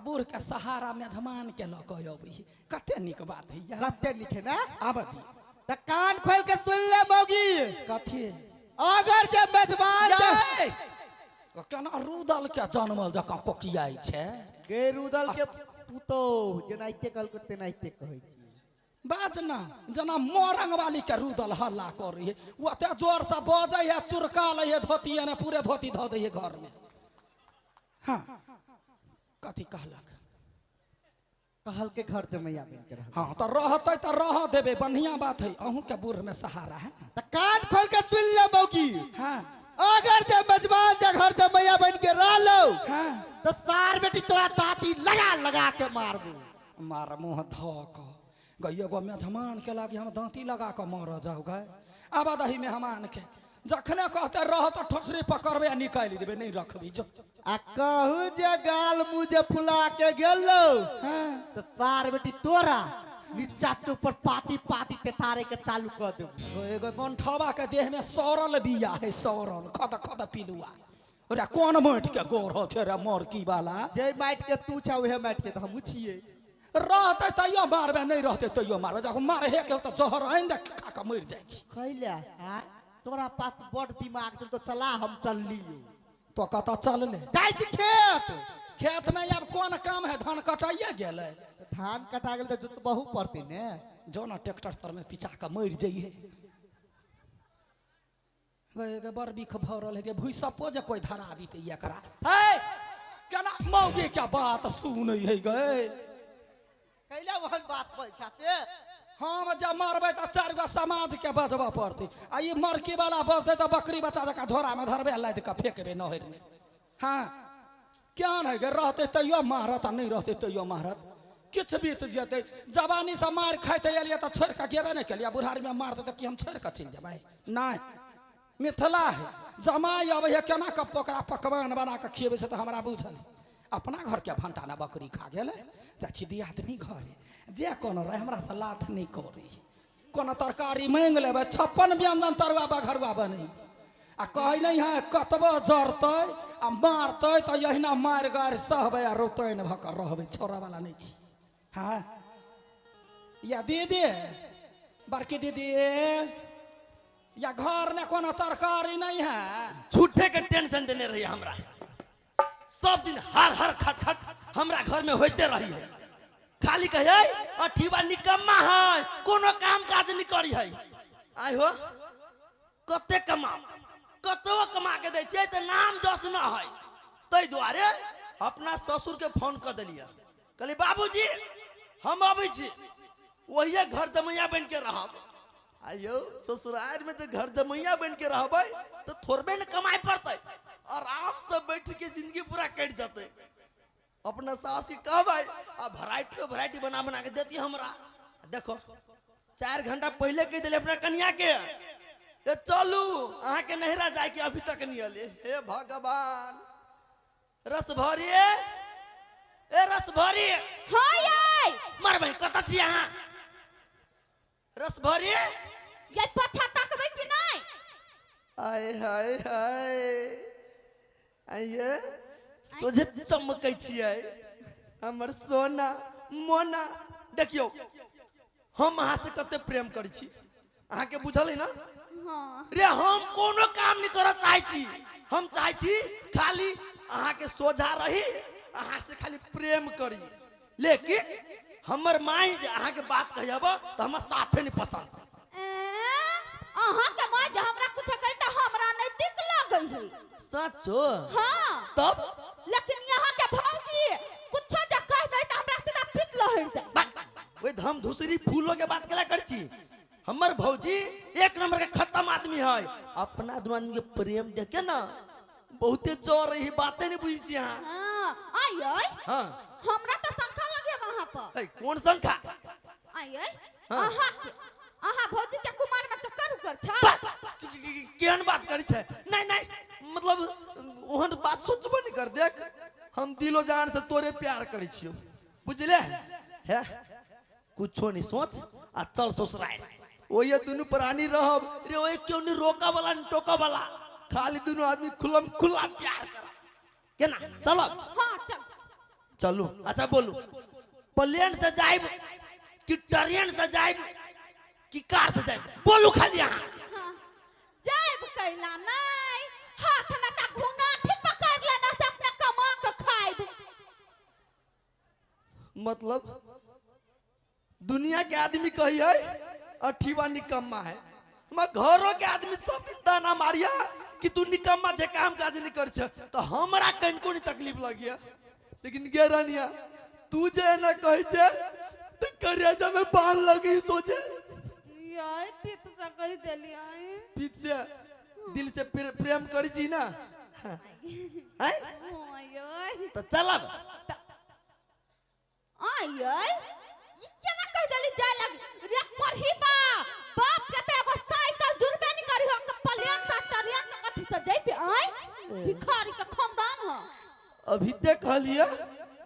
बूढ़ के सहारा मेजमान के लऽ कऽ अबै है। कते नीक बात है यार। कते नीक है ना? आबऽ दी। त कान खोल के सुन ले मौगी। कथी? अगर जे मेजमान जे केना रुदल के जनमल जकाँ कोकियाइ छै। गे रुदल के पुतोह जेनाहिते कहलको तेनाहिते कहै छी। बाज ना जना मोरंग वाली के रुदल हल्ला करै है। ओते जोर से बजै है, चुरका लै है धोती, एने पूरे धोती धऽ दै है घर में। हाँ कथी कहलक? कहल के घर जमैया बन के रहबै। हाँ तऽ रहतै तऽ रह देबै, बढ़िया बात है। अहूँ के बूढ़ में सहारा है। त कान खोल के सुन ले मौगी। हाँ अगर जे मेजबान जे घर जमैया बन के रहलो हाँ त सार बेटी तोरा दाँती लगा लगा के मारबू। मार मुँह धऽ कऽ गई एगो मेजमान के लागी हम दाँती लगा कऽ मरऽ जाउ गए। आबा दही मेहमान के जखने कहते रह तऽ ठोसरी पकड़बे आ निकालि देबै, नहीं रखबी जो। आ कहू जे गाल मुँह जे फुला के गेलो हाँ त सार बेटी तोरा नीचा से ऊपर पाती पाती तेतारे के चालू कर देबू। एगो बनठवा के देह में सड़ल बिया है, सड़ल खद खद पिलुआ। रे कोन माटि के गोर छै रे मरकी वाला? जे माटि के तू छा उहे माटि के तऽ हमहूँ छियै। रहतै तैयो मारबे, नहीं रहतै तैयो मारबे। जब मारहे के तऽ जहर आनि दे खा कऽ मरि जाइ छी। कैला आँ? तोरा पास बड़ दिमाग छौ तऽ चला हम चललियौ। तो कतऽ चलले? जाइ छी खेत। खेत में आब कोन काम है? धान कटाइए गेलै। धान कटा गेल तऽ जोतबहु पड़तै ने। जो ना ट्रैक्टर तर में पिचा कऽ मरि जइहे। गए गे बड़ बिख भरल है गे, भुइसपो जे कोई धरा दीते एकरा। हे केना मौगी के बात सुनै है गे? कैला ओहन बात बोल छाते? हम जब मरबै तऽ चारि गो समाज के बजबऽ पड़तै। आ ई मरकी वाला बजतै तऽ बकरी बच्चा जकाँ झोरा में धरबै, लादि कऽ फेकबै नहर में। हाँ क्या नहीं गे, रहतै तैयो मारत आ नहीं रहतै तैयो मारत। किछु बीत जेतै। जवानी से मारि खाइते एलियै तऽ छोड़ि कऽ गेबे नहि केलियै। बुढ़ारी में मारतै तऽ की हम छोड़ि कऽ चलि जेबै? नहि, मिथिला है। जमाइ अबै है केना कऽ ओकरा पकवान बना कऽ खियेबै से तऽ हमरा बुझल। अपना घर के भंटा ने बकरी खा गेलै। जाइ छी दियादनी घरे, जे कोनो रहै हमरा से लाथ नहि करै। कोनो तरकारी माँगि लेबै, 56 व्यंजन तरुआ बघरुआ बनै। आ कहै नहि है कतबो जरतै आ मारतै तऽ एहिना मारि गारि सहबै आ रोतैन भऽ कऽ रहबै, छोड़ऽवला नहि छी। हाँ या दीदी, बड़की दीदी, या घर में कोनो तरकारी नहीं है। झूठे के टेंशन देने रही हमरा। सब दिन हर हर खट खट हमरा घर में होते रही है। खाली कहे अठीवा निकम्मा है, कोनो काम काज नहीं करी है। आइ हो कते कमाओ, कतबो कमा के दै छियै तऽ नाम जस न है। ताहि दुआरे अपना ससुर के फोन कऽ देलियै, कहलियै बाबूजी हम अबै छी, ओहिए घर जमैया बन के रहब। आइयो ससुराल में जे घर जमैया बन के रहबै तऽ थोड़बे ने कमाइ पड़तै, आराम से बैठ के जिंदगी पूरा कटि जेतै। अपना सास के कहबै आ वैरायटी वैरायटी बना बना के देती हमरा। देखो 4 घंटा पहले कहि देलियै अपना कनिया के, ए चलू अहाँ के नैहरा जाय के अभी तक नहीं अले। हे भगवान, रस भरी, ए रस भरी। हाँ यार मरबै कतऽ छी अहाँ? रस भरी ये पछा तकबै कि नहीं? आय हाय हाय, आइये सोझे चमकै छियै हमर सोना मोना। देखियौ हम अहाँ से कते प्रेम करै छी, अहाँ के बुझल है ना? हाँ। रे हम कोनो काम नहीं करऽ चाहै छी, हम चाहै छी खाली अहाँ के सोझा रही, अहाँ से खाली प्रेम करी। लेकिन हमर माई जे अहाँ के बात कहियब तऽ हमरा साफे नहीं पसंद। अहाँ के माई जे हमरा कुछ कही तऽ हमरा नहीं दिक लगै है। सचो? हाँ। तब? लेकिन यहाँ के भौजी कुछ जे कह दे तऽ हमरा सीधा पित लहर जाय। बक, ओहि धम धुसरी फूलो के बात केला करै छी? हमर भौजी एक नंबर के खत्म आदमी है। अपना दुनू आदमी के प्रेम देख के ना बहुते जोर रही, बातें नहीं बुझी छी अहाँ। हाँ, आइ आइ। हाँ। हमरा तो शंखा लगे वहां पर। ऐ, कोन शंखा? आइ आइ। हाँ। अहाँ के, अहाँ भौजी के कुमार में चक्कर उकर छा। बा, केहन बात करै छै? नहीं नहीं, मतलब ओहन बात सोचबो नहीं कर। देख हम दिलो जान से तोरे प्यार करै छियौ, बुझले? हे कुछो नहीं सोच आ चल ससुराल, ओहे दुनू प्राणी रहब रे, ओहे क्यों नहीं रोका वाला नहीं टोका वाला, खाली दुनू आदमी खुलम खुला प्यार कर केना चलब। हाँ चल। चलू अच्छा बोलू प्लेन से जाइब कि ट्रेन से जाइब कि कार से जाइब बोलू खाली अहाँ हाँ, जाइब कैला नहीं हाथ में ता घुनाठी पकड़ लेना से अपना कमा के खाइब। मतलब दुनिया के आदमी कही है अठीवा निकम्मा है हमार घरों के आदमी सब दिन ताना मारिया कि तू निकम्मा छे काम काज नहीं कर छे तो हमरा कनको नहीं तकलीफ लगिया लेकिन गे रानिया तू जे ना कही छे तो करेजा में बाल लगी सोचे यार पीत से कह देलियै। पीत से दिल से प्रेम करी छी ना हैं हाँ यार तो चलब आय ई केना कह देली जाय लग रे करही बा बाप के त एगो साइकिल जुड़बे नहीं करी हो के प्लेन से ट्रेन से कथी से जइबे आय भिखारी के खानदान हो। अभी ते कहलिए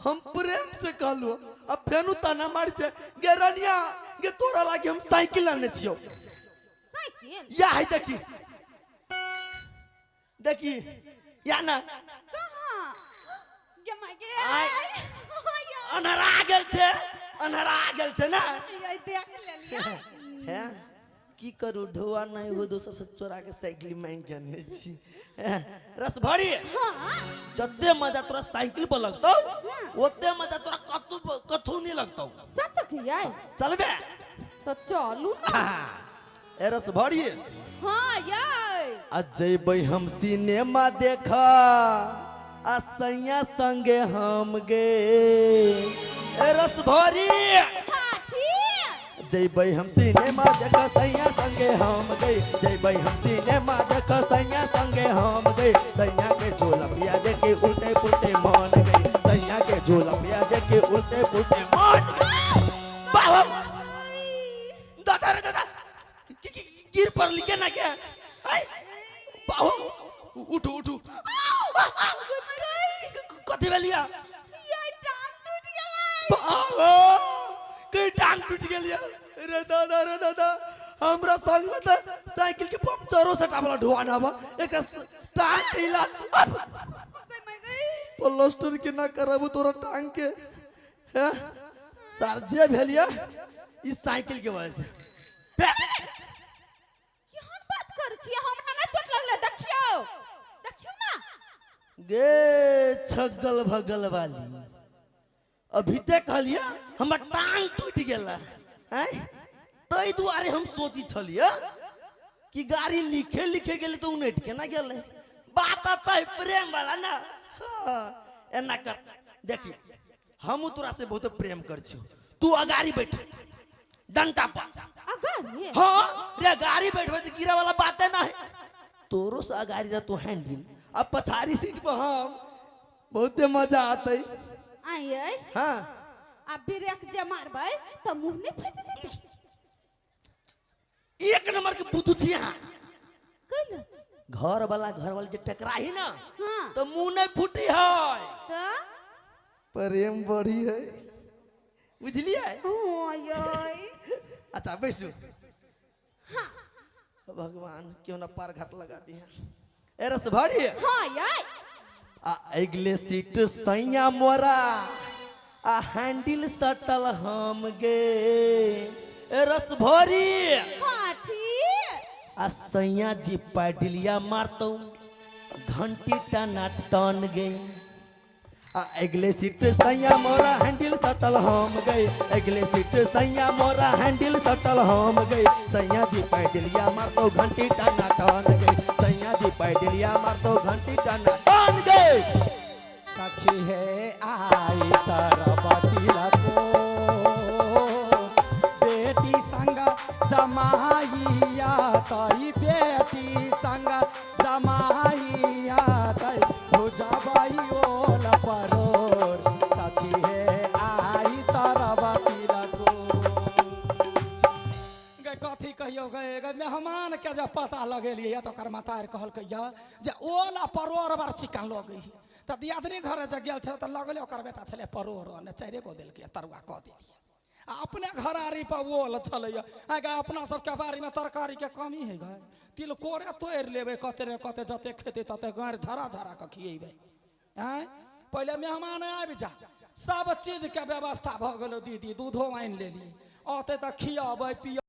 हम प्रेम से कहलु अब फेनु ताना मार छे गे रानिया गे तोरा लागी हम साइकिल आने छियो साइकिल या है देखी देखी या ना कहाँ गे माय गे आय। अन्हरा गेल छे अन्हरा गेल छे ना ये देख लेलियै। हैं की करू ढोआ नहीं हो दोसर से चोरा के साइकिल मांग के आने छी हैं, रस भरी हाँ जते मजा तोरा साइकिल पर लगतौ ओते मजा तोरा कतू कथू नहीं लगतौ। सच कहियै चलबे तो चलू ना। ए रस भरी हाँ यार आ जैबै हम सिनेमा देख आ सैया संगे हम गे ए रस भरी हाँ ठीक जैबै हम सिनेमा देख सैया संगे हम गे जैबै हम सिनेमा देख सैया संगे हम गे सैया के झोला पिया देखे उल्टे पुल्टे मान गए सैया के झोला पिया देखे उल्टे पुल्टे मान गए। वाह वाह। दादा रे दादा गिर पर लिखे ना क्या आई बाहु उठू उठू कथी भेलिया ये टांग टूट गेलै। बाहु कहीं टांग टूट गेलिया रे दादा रे दादा हमरा संग में त साइकिल के पंचरो सटावला ढोआना बा एकरा टांग के इलाज अब प्लास्टर के ना कराबू तोरा टांग के हैं सर जे भेलिया इस साइकिल के वजह से केहन बात करै छियै हमरा नहि चोट लगलै देखियौ देखियौ ना। गे छगल भगल वाली अभी ते कहलिया हमर टांग टूट गेल हैं तै दुआरे हम सोची छलिया कि गाड़ी लिखे लिखे गेलै तऽ उनटि के ना गेलै बात अतः प्रेम वाला ना। हाँ, एना कर देखी हमहूँ तोरा से बहुत प्रेम कर छियौ तू अगाड़ी बैठ डंटा पर। अगाड़ी? हाँ रे गाड़ी बैठबे तऽ गिरा वाला बाते ना है तोरो से अगाड़ी रह तू हैंडल अब पछाड़ी सीट पर हम बहुते मजा आते। आइए हाँ आ ब्रेक जे मारबै तऽ मुँह नहि फटि जेतै। एक नंबर के बुद्धू छी अहाँ। कैला? घर वाला जे टकराही ना हाँ। तो मुंह नहीं फूटी है तऽ प्रेम बढ़ी है बुझलिए। अच्छा बैसू। हाँ भगवान क्यों ना पार घाट लगा दिया ए रस भरी। हाँ यार आ अगले सीट सैया मोरा आ हैंडल सटल हम गे ए रस भरी। हाँ ठीक आ सैया जी पैडलिया मारतौ घंटी टना टन गे आ अगले सीट सैया मोरा हैंडल सटल हम गए अगले सीट सैया मोरा हैंडल सटल हम गए सैया जी पैडलिया मारतौ घंटी टना टन गए सैया जी पैडलिया मारतौ घंटी टना टन गए। सखी है आई तरबती को बेटी संग जमाइया तई बेटी संग जमाइया तई भुजबई ओल परोर सखी है आई तरबती को गे कथी कहियो गे गे मेहमान के जब पता लगेलियै तऽ ओकर माता कहलकै जे ओल आ परोर बड़ चिकन लगै है तऽ दियादनी घरे जे गेल छलै तऽ लगलै ओकर बेटा छलै परोर ने चारिए गो देलकै तरुआ कऽ देलियै आ अपने घरारी पर ओल छलैया आइ अपना सबके बाड़ीमे तरकारीके कमी है गे तिलकोरे तोड़ि लेबै कते ने कते जते खेतै तते गाँरि झरा झरा कऽ खिएबै आँय पहिले मेहमान आबि जा, सब चीज के व्यवस्था भऽ गेलो दीदी। दूधो आनि लेली, औते तऽ खियाबै पिय।